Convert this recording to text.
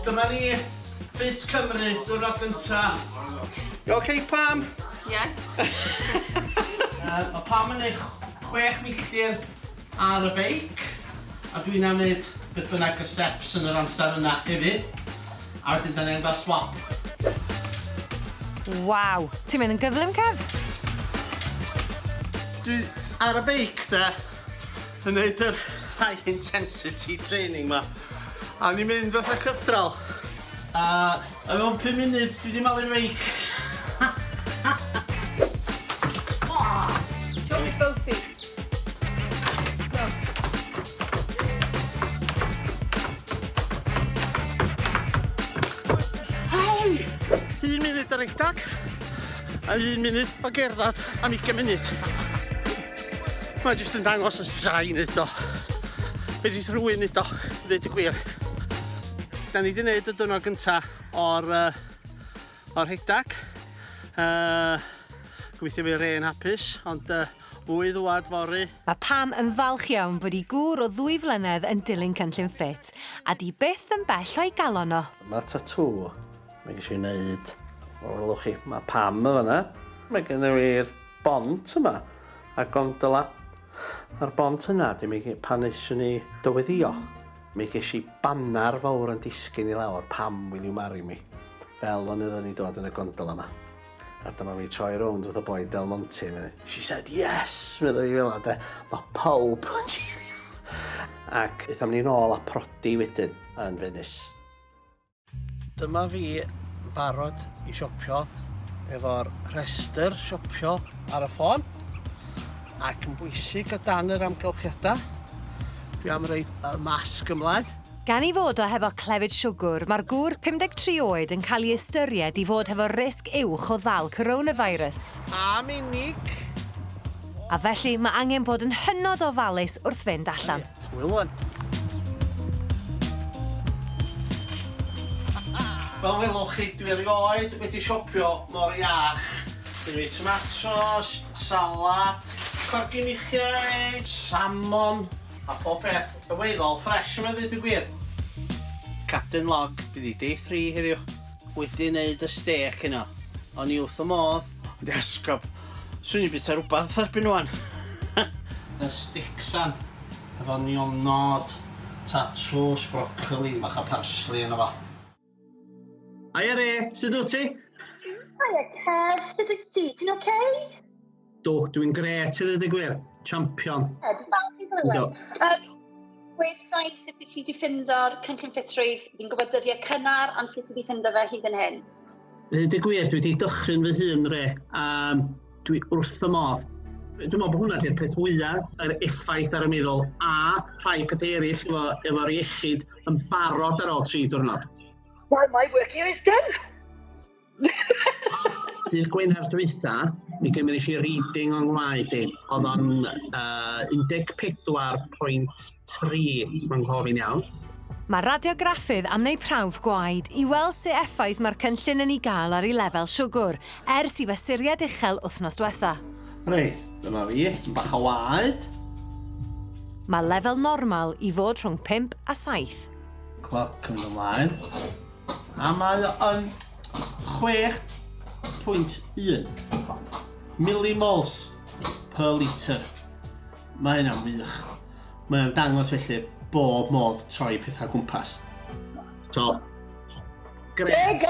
Dyma ni, Ffit Cymru, diwrnod gynta. You okay, Pam? Yes. Mae Pam yn neud 6 milltir ar y beic, a dwi'n am neud beth bynnag y steps yn yr amser yna hefyd. A wedyn da ni'n gael swap. Waw, ti'n mynd yn gyflym, Kev? Dwi ar y beic, de, yn neud yr high intensity training ma. A ni'n mynd fatha cythral. A a mewn 5 munud dwi 'di malu'r feic. Jump with both feet. Go. Hei! Un munud ar redag a un munud o gerdded am 20 munud. Mae jyst yn dangos os fedra i neud o. Fedrith rhywun neud o, i ddeud y gwir. Da ni wedi neud y diwrnod gynta o'r, uh, o'r rhedag. Uh, gobeithio fydd Ray'n hapus, ond uh, fwy ddwad fory. Mae Pam yn falch iawn bod ei gŵr o ddwy flynedd yn dilyn cynllun ffit, a di byth yn bell o'i galon o. Mae'r tatŵ mae eisiau wneud, wel welwch chi, mae Pam yn fanna. Mae gennym fi'r bont yma, a'r gondola. A'r bont yna, di mi, pan eisiau ni dyweddio, mi ges i baner fawr yn disgyn i lawr, Pam, will you marry me? Fel o'n iddyn ni dod yn y gondola yma. A dyma fi troi rownd wrth y boi Del Monte, medde, she said yes, medde fi fel de. Mae pawb yn cheerio. Ac aethom ni nôl a prodi wedyn yn Venice. Dyma fi yn barod i siopio efo'r rhestr siopio ar y ffôn ac yn bwysig o dan yr amgylchiadau dwi am roid y masg ymlaen. Gan ei fod o hefo clefyd siwgwr, mae'r gŵr 53 oed yn cael ei ystyried i fod hefo risg uwch o ddal coronavirus. Am unig. A felly mae angen bod yn hynod ofalus wrth fynd allan. Hwyl wan. Fel welwch chi, dwi erioed wedi siopio mor iach. Dwi fi tomatos, salad, corgi michiaid, salmon, a pob peth y weddol ffresh yma ddweud y gwir. Captain Log, bydd hi day 3 heddiw. Wedi wneud y stêc heno. O'n i wrth y modd. Ond esgob, swn i'n bwyta rhywbeth erbyn wan. Y sticsan efo nionod, tatws, brocoli, bach o parsley yno fo. Haia Re, sut wyt ti? Haia Kev, sut wyt ti? Ti'n oce? Okay? Do, dwi'n gret i ddweud y gwir. Champion. Dwi'n falch i glywed. Um, Gweud wrtha i sut wyt ti wedi ffindo'r cynllun ffitrwydd? Fi'n gwybod dyddiau cynnar, ond sut ti wedi ffindo fe hyd yn hyn? Dweud y gwir, dwi wedi dychryn fy hun, Re, a dwi wrth y modd. Dwi'n meddwl bod hwnna di'r peth fwyaf, yr effaith ar y meddwl, a rhai pethau eraill efo, efo'r iechyd yn barod ar ôl tri diwrnod. Well, my work here is done. Dydd Gwener dwytha, mi gymryd i reading o'n ngwaed i. Oedd o'n uh, 14.3, mae'n nghofyn iawn. Mae radiograffydd am wneud prawf gwaed i weld sut effaith mae'r cynllun yn ei gael ar ei lefel siwgr, ers i fesuriad uchel wythnos diwetha. Reit, dyma fi, bach o waed. Mae lefel normal i fod rhwng 5 a 7. Cloc yn ymlaen. A mae o'n 6.1 millimoles per litre. Mae hynna'n wych. Mae o'n dangos felly bob modd troi pethau gwmpas. So, gret.